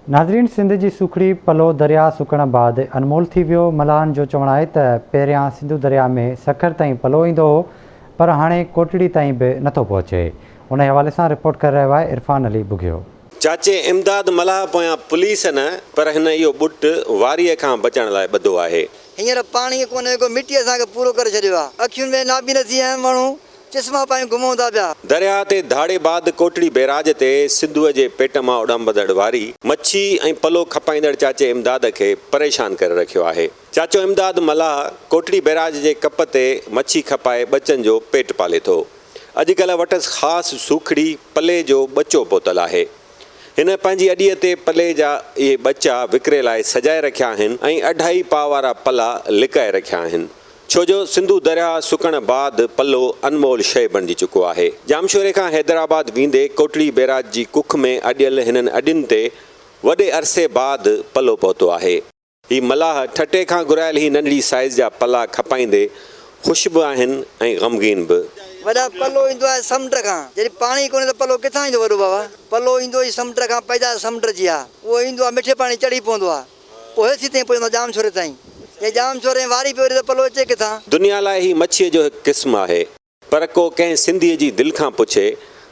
ناظرين سنڌ جي سوکڙي پلو درياء سڪڻ بعد انمول ٿي ويو، ملاحن جو چوڻ آهي ته پهريان سنڌو درياء ۾ سکر تائين پلو ايندو هو پر هاڻي ڪوٽڙي تائين به نٿو پهچي. انهي حوالي سان رپورٽ ڪري رهيو آهي عرفان علي ٻگهيو. چاچي امداد ملاح پويان پوليس نه پر هن اهو ٻٽ واريء کان بچڻ لاء ٻڌو آهي. هينئر پاڻي ڪونهي ڪو مٽي اسان کي پورو ڪري ڇڏيو آهي اکين ۾ نابين ٿي ويا آهن ماڻهو چشما پائي گهمون ٿا پيا. درياهه تي ڌاڙي بعد ڪوٽڙي بئراج تي سنڌوء جي پيٽ مان اڏامندڙ واري، مڇي ۽ پلو کپائيندڙ چاچي امداد کي پريشان ڪري رکيو آهي. چاچو امداد ملاح ڪوٽڙي بئراج جي ڪپ تي مڇي کپائي ٻچن جو پيٽ پالي ٿو. اڄڪلهه وٽس خاص سوکڙي پلي جو ٻچو پهتل آهي. هن پنهنجي اڏيء تي پلي جا اهي ٻچا وڪري لاء سجائي رکيا آهن ۽ اڍائي پاء وارا پلا لڪائي رکيا آهن. ڇو جو سنڌو درياهه سڪڻ بعد پلو انمول شيء بڻجي چڪو آهي. ڄامشوري کان حيدرآباد ويندي ڪوٽڙي بئراج جي ڪک ۾ اڏيل هنن اڏين تي وڏي عرصي بعد پلو پهتو آهي. هي ملاح ٺٽي کان گهرايل هي ننڍڙي سائيز جا پلا کپائيندي خوش به آهن ۽ غمگين به. وڏا پلو ايندو آهي سمنڊ کان جڏهن پاڻي ڪونهي ته پلو ڪٿان ايندو وڏو بابا پلو ايندو ئي سمنڊ کان پيدا سمنڊ جي آهي اهو ايندو آهي مٺي پاڻي چڙهي پوندو آهي. پوء هيسين تائين پڄندو ڄام شوري تائين. جي ڄام شوري ۾ واري پيو ڏي ته پلو اچي ڪٿان؟ دنيا لاء هي مڇيء جو هڪ قسم آهي، پر ڪو ڪنهن سنڌيء جي دل کان پڇي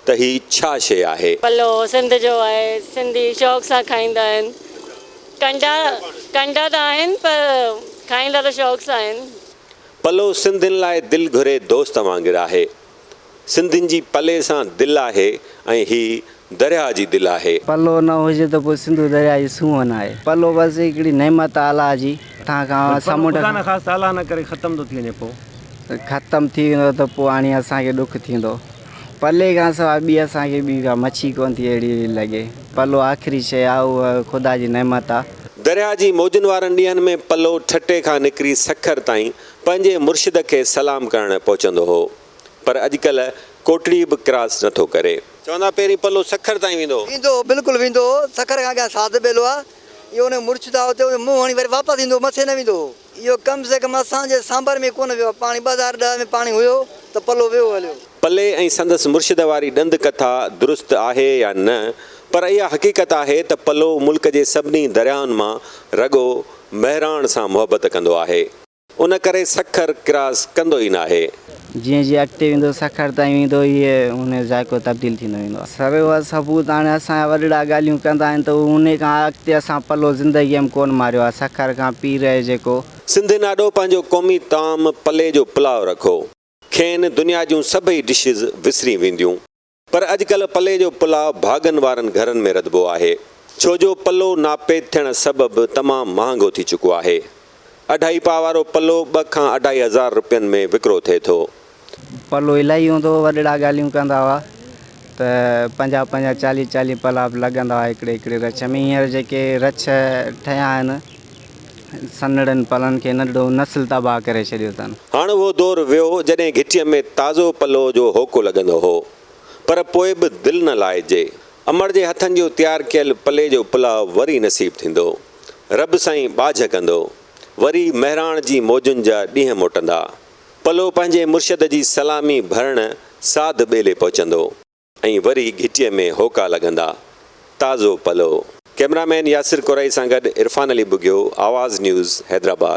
ته هي ڇا شيء آهي؟ پلو سنڌ جو آهي، سنڌي شوق سان کائيندا آهن. ڪنڊا ڪنڊا ته آهن پر کائيندا ته شوق سان آهن. پلو سنڌين لاء دل گهري دوست وانگر آهي. سنڌين جي پلي سان دل آهي ۽ هي درياهه جي دل آهي. پلو نه هجي ته پوء سنڌو درياهه جي سونهن نه آهي. پلو بس هڪڙي نعمت آهي الله جي هٿان کان پلو سمنڊ خدا کان. نخواسته الله نه ڪري ختم ٿو ٿي وڃي پوء. ختم ٿي ويندو ته پوء هاڻي اسان کي ڏک ٿيندو. پلي کان سواء ٻي اسان کي ٻي ڪا مڇي ڪونه ٿي اهڙي لڳي. پلو آخري شيء آهي اها خدا جي نعمت آهي. درياهه جي موجن وارن ڏينهن ۾ پلو ٺٽي کان نڪري سکر تائين پنهنجي مرشد کي سلام ڪرڻ پهچندو هو. پر اڄڪلهه ڪوٽڙي به ڪراس نه ٿو ڪري. چوندا پهرين پلو سکر تائين ويندو هو. ويندو هو بلڪل ويندو هو سکر کان اڳيان ساڌ ٻيلو آ اهو ان جو مرشد آ اتي منهن هڻي وري واپس ايندو هو مٿي نه ويندو هو. اهو ڪم سي ڪم اسان جي سانڀر ۾ ڪونه ويو آ پاڻي 2010 ۾ پاڻي هيو ته پلو ويو هليو. پلي ۽ سندس مرشد واري ڏند ڪٿا درست آهي يا نه پر اها حقيقت آهي ته پلو ملڪ جي سڀني درياهن مان رڳو مهراڻ سان محبت ڪندو آهي. ان ڪري سکر ڪراس ڪندو ئي ناهي. جيئن جيئن اڳتي ويندو سکر تائين ويندو اهي ان جو ذائقو تبديل ٿيندو ويندو آهي. سر اهو ثبوت هاڻي اسان جا وڏڙا ڳالهيون ڪندا آهن ته انهي کان اڳتي اسان پلو زندگيء ۾ ڪونه ماريو آهي سکر کان پير اهي جيڪو. سنڌين آڏو پنهنجو قومي طعام پلي جو پلاء رکو، کين دنيا جون سڀئي ڊشز وسري وينديون. پر اڄڪلهه پلي جو پلاء ڀاڳن وارن گهرن ۾ رڌبو آهي، ڇو جو پلو ناپيد ٿيڻ سبب تمام مهانگو ٿي چڪو آهي. اڍائي پاء وارو پلو ٻه کان اڍائي هزار رپين ۾ وڪرو ٿئي ٿو. پلو الاهي هوندو هو، وڏڙا ڳالهيون ڪندا هئا ته پنجاهه پنجاهه چاليهه چاليهه پلا به لڳندا هئا هڪڙي هڪڙي رڇ ۾. هينئر جيڪي رڇ ٺهيا آهن سنهڙن پلن کي ننڍڙو نسل تباهه ڪري ڇڏيو اٿن. هاڻ اهو دور ويو جڏهن گهٽيء ۾ تازو پلو جو هوڪو لڳندو هو. پر پوء به دل نه لائجي. امڙ جي هٿن جو تيار ڪيل پلي جو پلاء وري نصيب ٿيندو. رب سائين ٻاجهه ڪندو. وري مهراڻ جي موجن جا ڏينهن موٽندا. پلو پنهنجي مرشد جي سلامي ڀرڻ ساڌ ٻيلي پهچندو. ۽ وري گهٽيء ۾ هوڪا لڳندا. تازو پلو. ڪئميرا مين ياسر ڪورائي سان گڏ عرفان علي ٻگهيو، آواز نيوز، حيدرآباد.